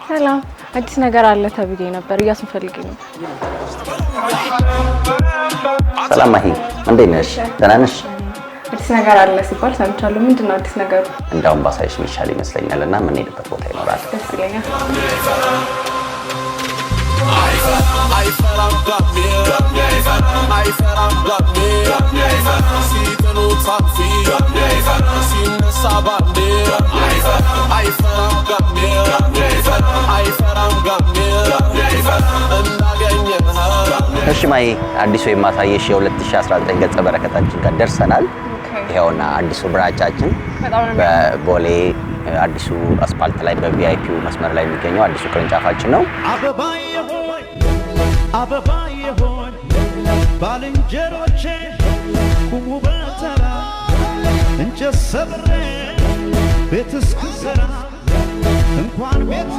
ሰላም፣ አዲስ ነገር አለ ተብዬ ነበር። እያሱን ፈልጌ ነበር። ሰላም ማሂ፣ እንዴት ነሽ? ደህና ነሽ? አዲስ ነገር አለ ሲባል ሰምቻለሁ። ምንድን ነው አዲስ ነገሩ? እንዳውም ባሳይሽ የሚሻል ይመስለኛል እና የምንሄድበት ቦታ ይኖራል። ደስ ይለኛል። አይፈራም ጋሜ፣ አይፈራም ጋሜ፣ ሲጥሉት አጥፊ ሲነሳ ባንዴ። አይፈራም ጋሜ፣ አይፈራም ጋሜ እንዳገኘ። እሺ ማሂ፣ አዲሱ የማሳየሽ የ2019 ገጸ በረከታችን ጋር ደርሰናል። ይኸውና አዲሱ branch ኣችን በጣም ነው። በቦሌ አዲሱ አስፓልት ላይ በ VIP ው መስመር ላይ የሚገኘው አዲሱ ቅርንጫፋችን ነው። አበባዬ ሆይ፣ አበባዬ ሆይ፣ ባልንጀሮቼ ቁሙ በተራ፣ እንጨት ሰብሬ ቤት እስክሰራ እንኳን ቤት